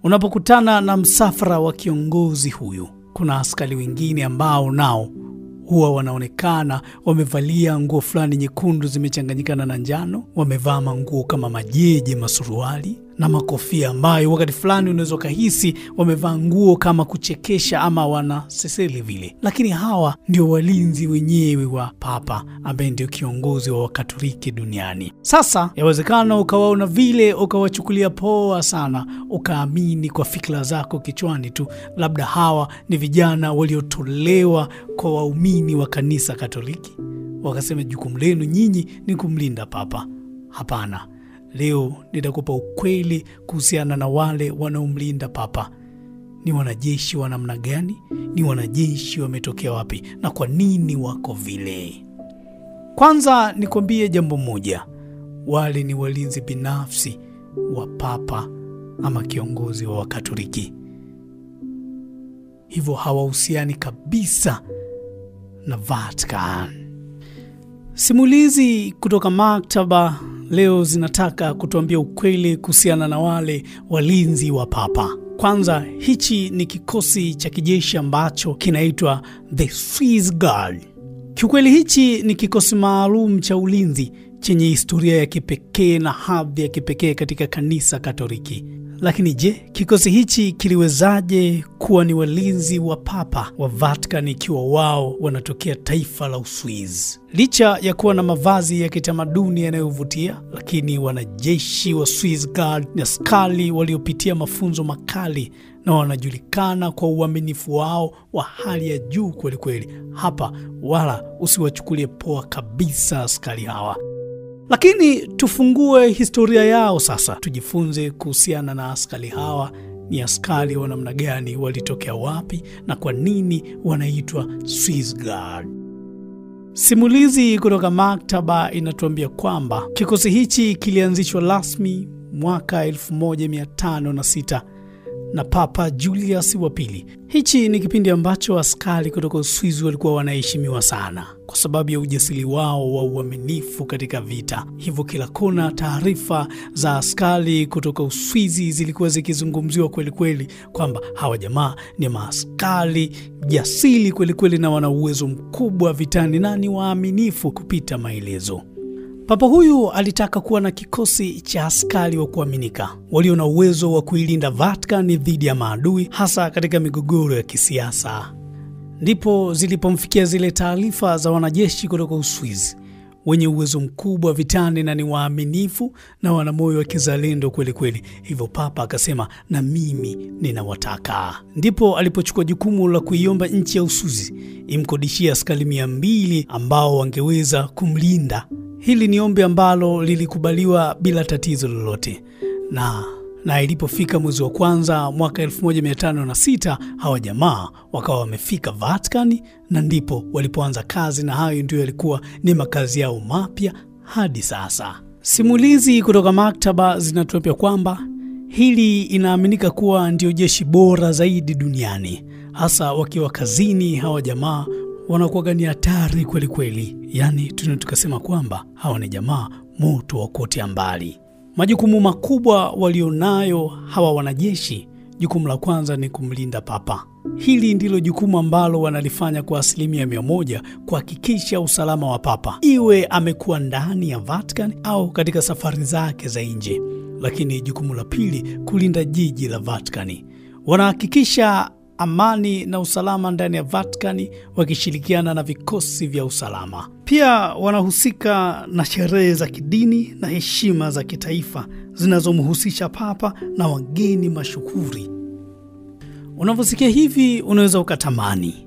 Unapokutana na msafara wa kiongozi huyu, kuna askari wengine ambao nao huwa wanaonekana wamevalia nguo fulani nyekundu zimechanganyikana na njano, wamevaa manguo kama majeje, masuruali na makofia ambayo wakati fulani unaweza kuhisi wamevaa nguo kama kuchekesha ama wana seseli vile. Lakini hawa ndio walinzi wenyewe wa Papa ambaye ndio kiongozi wa Wakatoliki duniani. Sasa yawezekana ukawaona vile ukawachukulia poa sana, ukaamini kwa fikra zako kichwani tu labda hawa ni vijana waliotolewa kwa waumini wa kanisa Katoliki, wakasema jukumu lenu nyinyi ni kumlinda Papa. Hapana. Leo nitakupa ukweli kuhusiana na wale wanaomlinda Papa. Ni wanajeshi wa namna gani? Ni wanajeshi wametokea wapi? Na kwa nini wako vile? Kwanza nikwambie jambo moja. Wale ni walinzi binafsi wa Papa ama kiongozi wa Wakatoliki. Hivyo hawahusiani kabisa na Vatican. Simulizi kutoka maktaba leo zinataka kutuambia ukweli kuhusiana na wale walinzi wa Papa. Kwanza, hichi ni kikosi cha kijeshi ambacho kinaitwa The Swiss Guard. Kiukweli hichi ni kikosi maalum cha ulinzi chenye historia ya kipekee na hadhi ya kipekee katika kanisa Katoliki. Lakini je, kikosi hichi kiliwezaje kuwa ni walinzi wa Papa wa Vatican ikiwa wao wanatokea taifa la Uswizi? Licha ya kuwa na mavazi ya kitamaduni yanayovutia, lakini wanajeshi wa Swiss Guard ni askari waliopitia mafunzo makali na wanajulikana kwa uaminifu wao wa hali ya juu kweli kweli. Hapa wala usiwachukulie poa kabisa askari hawa. Lakini tufungue historia yao sasa, tujifunze kuhusiana na askari hawa. Ni askari wa namna gani, walitokea wapi na kwa nini wanaitwa Swiss Guard? Simulizi kutoka maktaba inatuambia kwamba kikosi hichi kilianzishwa rasmi mwaka 1506 na Papa Julius wa pili. Hichi ni kipindi ambacho askari kutoka Uswizi walikuwa wanaheshimiwa sana kwa sababu ya ujasiri wao wa uaminifu katika vita. Hivyo kila kona taarifa za askari kutoka Uswizi zilikuwa zikizungumziwa kweli kweli kwamba hawa jamaa ni maaskari jasiri kweli kweli na wana uwezo mkubwa vitani na ni waaminifu kupita maelezo. Papa huyu alitaka kuwa na kikosi cha askari wa kuaminika walio na uwezo wa kuilinda Vatican dhidi ya maadui, hasa katika migogoro ya kisiasa. Ndipo zilipomfikia zile taarifa za wanajeshi kutoka Uswizi wenye uwezo mkubwa vitani na ni waaminifu na wana moyo wa kizalendo kweli kweli. Hivyo Papa akasema, na mimi ninawataka. Ndipo alipochukua jukumu la kuiomba nchi ya Uswizi imkodishie askari 200 ambao wangeweza kumlinda. Hili ni ombi ambalo lilikubaliwa bila tatizo lolote. Na ilipofika mwezi wa kwanza mwaka 1506 hawa jamaa wakawa wamefika Vatican na ndipo walipoanza kazi, na hayo ndio yalikuwa ni makazi yao mapya hadi sasa. Simulizi kutoka maktaba zinatuambia kwamba hili inaaminika kuwa ndio jeshi bora zaidi duniani. Hasa wakiwa kazini hawa jamaa wanakuwa ni hatari kweli kweli. Yani tunataka kwamba hawa ni jamaa moto wa kuotea mbali. Majukumu makubwa walionayo hawa wanajeshi, jukumu la kwanza ni kumlinda Papa. Hili ndilo jukumu ambalo wanalifanya kwa 100% kuhakikisha usalama wa Papa, iwe amekuwa ndani ya Vatican au katika safari zake za nje. Lakini jukumu la pili, kulinda jiji la Vatican. Wanahakikisha amani na usalama ndani ya Vatican wakishirikiana na vikosi vya usalama. Pia wanahusika na sherehe za kidini na heshima za kitaifa zinazomhusisha Papa na wageni mashuhuri. Unaposikia hivi unaweza ukatamani,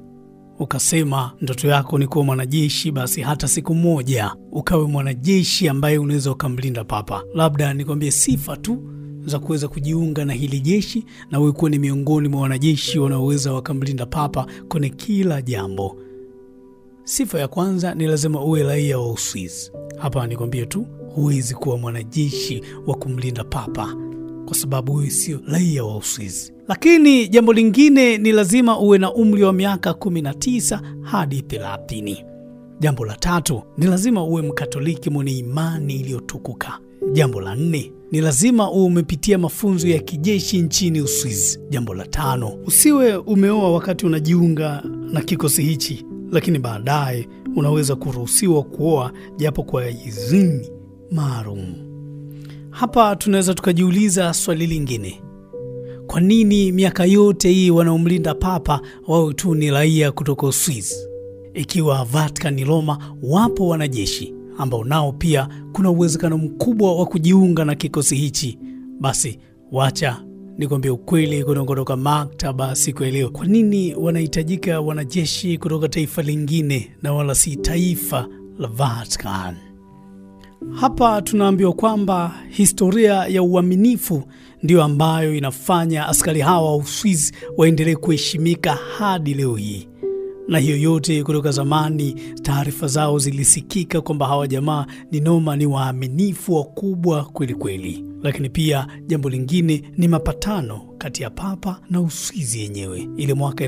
ukasema ndoto yako ni kuwa mwanajeshi, basi hata siku moja ukawe mwanajeshi ambaye unaweza ukamlinda Papa. Labda nikwambie sifa tu za kuweza kujiunga na hili jeshi na wewe kuwa ni miongoni mwa wanajeshi wanaoweza wakamlinda Papa kwenye kila jambo. Sifa ya kwanza ni lazima uwe raia wa Uswizi. Hapa nikwambie tu, huwezi kuwa mwanajeshi wa kumlinda Papa kwa sababu wewe sio raia wa Uswizi. Lakini jambo lingine ni lazima uwe na umri wa miaka 19 hadi 30. Jambo la tatu ni lazima uwe Mkatoliki mwenye imani iliyotukuka. Jambo la nne, ni lazima uwe umepitia mafunzo ya kijeshi nchini Uswizi. Jambo la tano, usiwe umeoa wakati unajiunga na kikosi hichi, lakini baadaye unaweza kuruhusiwa kuoa japo kwa idhini maalum. Hapa tunaweza tukajiuliza swali lingine. Kwa nini miaka yote hii wanaomlinda papa wao tu ni raia kutoka Uswizi? Ikiwa Vatican Roma wapo wanajeshi ambao nao pia kuna uwezekano mkubwa wa kujiunga na kikosi hichi, basi wacha nikwambie ukweli kutoka maktaba siku ya leo. Kwa nini wanahitajika wanajeshi kutoka taifa lingine na wala si taifa la Vatican? Hapa tunaambiwa kwamba historia ya uaminifu ndiyo ambayo inafanya askari hawa wa Uswizi waendelee kuheshimika hadi leo hii. Na hiyo yote kutoka zamani, taarifa zao zilisikika kwamba hawa jamaa ni noma, ni waaminifu wakubwa kweli kweli. Lakini pia jambo lingine ni mapatano kati ya Papa na Uswizi yenyewe. Ile mwaka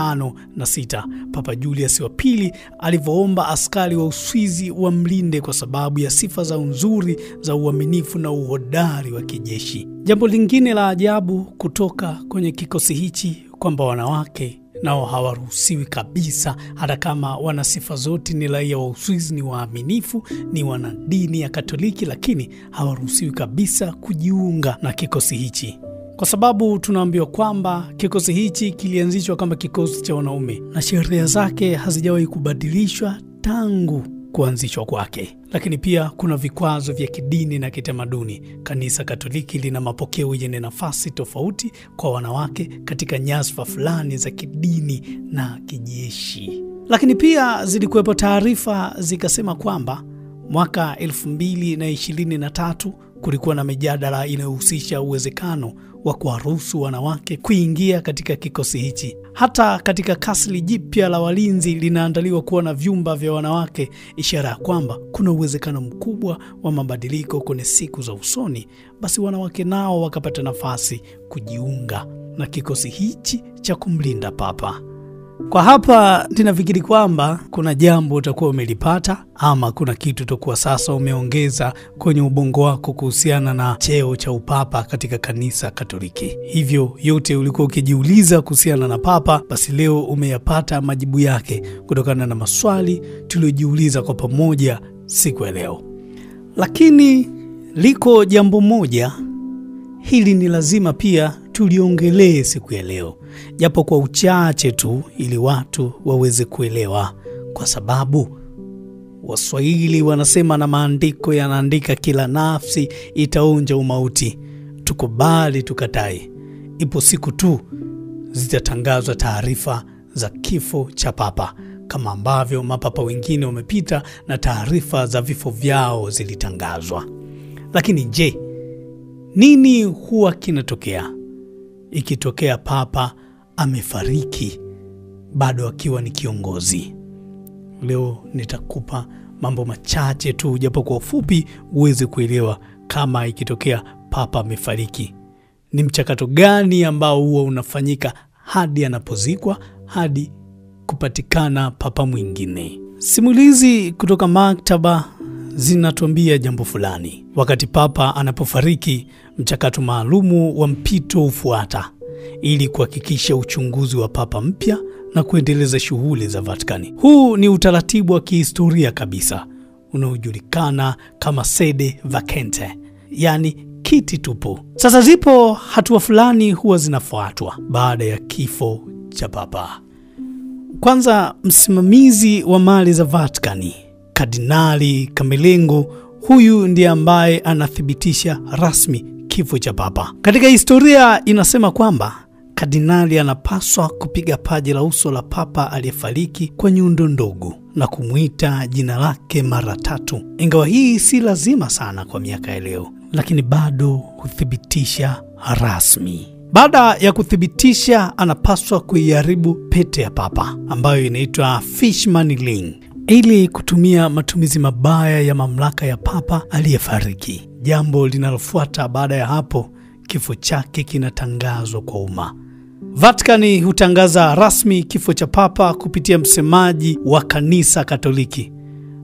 1506 Papa Julius wa pili alivyoomba askari wa Uswizi wamlinde kwa sababu ya sifa za nzuri za uaminifu na uhodari wa kijeshi. Jambo lingine la ajabu kutoka kwenye kikosi hichi kwamba wanawake nao hawaruhusiwi kabisa, hata kama wana sifa zote, ni raia wa Uswizi, ni waaminifu, ni wanadini ya Katoliki, lakini hawaruhusiwi kabisa kujiunga na kikosi hichi. Kwa sababu tunaambiwa kwamba kikosi hichi kilianzishwa kama kikosi cha wanaume na sheria zake hazijawahi kubadilishwa tangu kuanzishwa kwake. Lakini pia kuna vikwazo vya kidini na kitamaduni. Kanisa Katoliki lina mapokeo yenye nafasi tofauti kwa wanawake katika nyadhifa fulani za kidini na kijeshi. Lakini pia zilikuwepo taarifa zikasema kwamba mwaka 2023 kulikuwa na mijadala inayohusisha uwezekano wa kuwaruhusu wanawake kuingia katika kikosi hichi. Hata katika kasri jipya la walinzi linaandaliwa kuwa na vyumba vya wanawake, ishara ya kwamba kuna uwezekano mkubwa wa mabadiliko kwenye siku za usoni, basi wanawake nao wakapata nafasi kujiunga na kikosi hichi cha kumlinda Papa. Kwa hapa ninafikiri kwamba kuna jambo utakuwa umelipata ama kuna kitu utakuwa sasa umeongeza kwenye ubongo wako kuhusiana na cheo cha upapa katika kanisa Katoliki. Hivyo yote ulikuwa ukijiuliza kuhusiana na papa, basi leo umeyapata majibu yake kutokana na maswali tuliojiuliza kwa pamoja siku ya leo. Lakini liko jambo moja, hili ni lazima pia tuliongelee siku ya leo, japo kwa uchache tu ili watu waweze kuelewa, kwa sababu Waswahili wanasema na maandiko yanaandika, kila nafsi itaonja umauti. Tukubali tukatai, ipo siku tu zitatangazwa taarifa za kifo cha papa, kama ambavyo mapapa wengine wamepita na taarifa za vifo vyao zilitangazwa. Lakini je, nini huwa kinatokea ikitokea papa amefariki bado akiwa ni kiongozi? Leo nitakupa mambo machache tu japo kwa ufupi uweze kuelewa kama ikitokea papa amefariki ni mchakato gani ambao huwa unafanyika hadi anapozikwa, hadi kupatikana papa mwingine. Simulizi kutoka maktaba zinatuambia jambo fulani. Wakati papa anapofariki, mchakato maalumu wa mpito hufuata ili kuhakikisha uchunguzi wa papa mpya na kuendeleza shughuli za Vatikani. Huu ni utaratibu wa kihistoria kabisa unaojulikana kama sede vacante, yani kiti tupu. Sasa zipo hatua fulani huwa zinafuatwa baada ya kifo cha papa. Kwanza, msimamizi wa mali za Vatikani, Kardinali Camerlengo, huyu ndiye ambaye anathibitisha rasmi kifo cha papa. Katika historia inasema kwamba kardinali anapaswa kupiga paji la uso la papa aliyefariki kwa nyundo ndogo na kumuita jina lake mara tatu. Ingawa hii si lazima sana kwa miaka ya leo, lakini bado huthibitisha rasmi. Baada ya kuthibitisha, anapaswa kuiharibu pete ya papa ambayo inaitwa Fishman Ring ili kutumia matumizi mabaya ya mamlaka ya papa aliyefariki. Jambo linalofuata baada ya hapo, kifo chake kinatangazwa kwa umma. Vatikani hutangaza rasmi kifo cha papa kupitia msemaji wa kanisa Katoliki,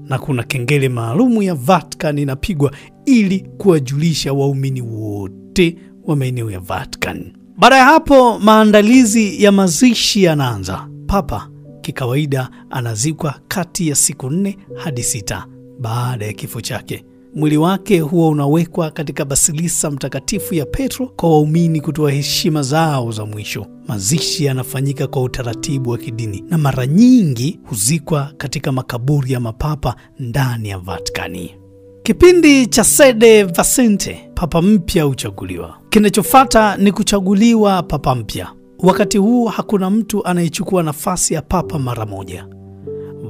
na kuna kengele maalumu ya Vatican inapigwa ili kuwajulisha waumini wote wa maeneo ya Vatican. Baada ya hapo, maandalizi ya mazishi yanaanza. Papa kikawaida anazikwa kati ya siku 4 hadi 6 baada ya kifo chake. Mwili wake huwa unawekwa katika basilisa mtakatifu ya Petro kwa waumini kutoa heshima zao za mwisho. Mazishi yanafanyika kwa utaratibu wa kidini na mara nyingi huzikwa katika makaburi ya mapapa ndani ya Vatikani. Kipindi cha sede vacante, papa mpya huchaguliwa. Kinachofuata ni kuchaguliwa papa mpya. Wakati huu hakuna mtu anayechukua nafasi ya papa mara moja.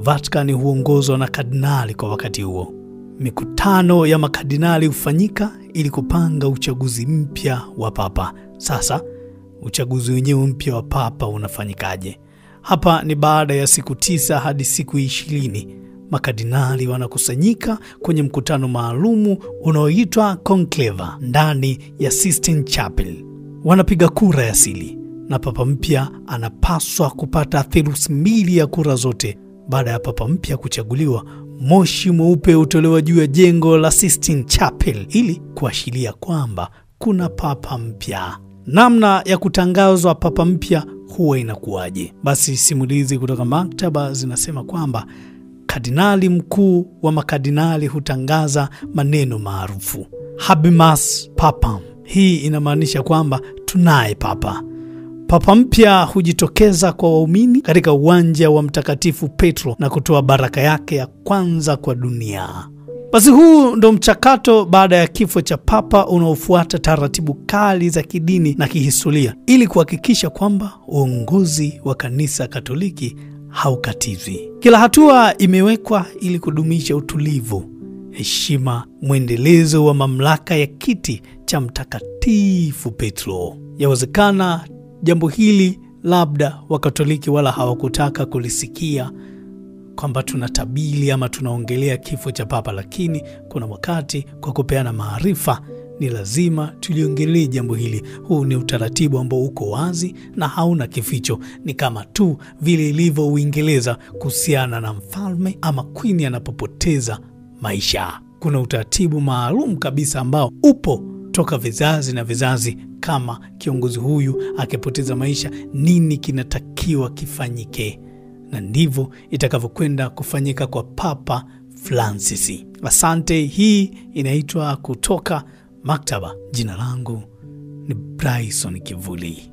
Vatican huongozwa na kardinali kwa wakati huo. Mikutano ya makardinali hufanyika ili kupanga uchaguzi mpya wa papa. Sasa uchaguzi wenyewe mpya wa papa unafanyikaje? Hapa ni baada ya siku 9 hadi siku 20. Makardinali wanakusanyika kwenye mkutano maalumu unaoitwa conclave ndani ya Sistine Chapel. Wanapiga kura ya siri na papa mpya anapaswa kupata theluthi 2 ya kura zote. Baada ya papa mpya kuchaguliwa, moshi mweupe hutolewa juu ya jengo la Sistine Chapel ili kuashiria kwamba kuna papa mpya. Namna ya kutangazwa papa mpya huwa inakuwaje? Basi simulizi kutoka maktaba zinasema kwamba kardinali mkuu wa makardinali hutangaza maneno maarufu Habemus Papam. Hii inamaanisha kwamba tunaye papa. Papa mpya hujitokeza kwa waumini katika uwanja wa Mtakatifu Petro na kutoa baraka yake ya kwanza kwa dunia. Basi huu ndo mchakato baada ya kifo cha papa unaofuata taratibu kali za kidini na kihistoria ili kuhakikisha kwamba uongozi wa kanisa Katoliki haukatizwi. Kila hatua imewekwa ili kudumisha utulivu, heshima, mwendelezo wa mamlaka ya kiti cha Mtakatifu Petro. Yawezekana jambo hili labda Wakatoliki wala hawakutaka kulisikia kwamba tunatabili ama tunaongelea kifo cha papa, lakini kuna wakati kwa kupeana maarifa ni lazima tuliongelee jambo hili. Huu ni utaratibu ambao uko wazi na hauna kificho. Ni kama tu vile ilivyo Uingereza kuhusiana na mfalme ama queen anapopoteza maisha. Kuna utaratibu maalum kabisa ambao upo toka vizazi na vizazi. Kama kiongozi huyu akipoteza maisha, nini kinatakiwa kifanyike? Na ndivyo itakavyokwenda kufanyika kwa Papa Francis. Asante. Hii inaitwa Kutoka Maktaba. Jina langu ni Bryson Kivuli.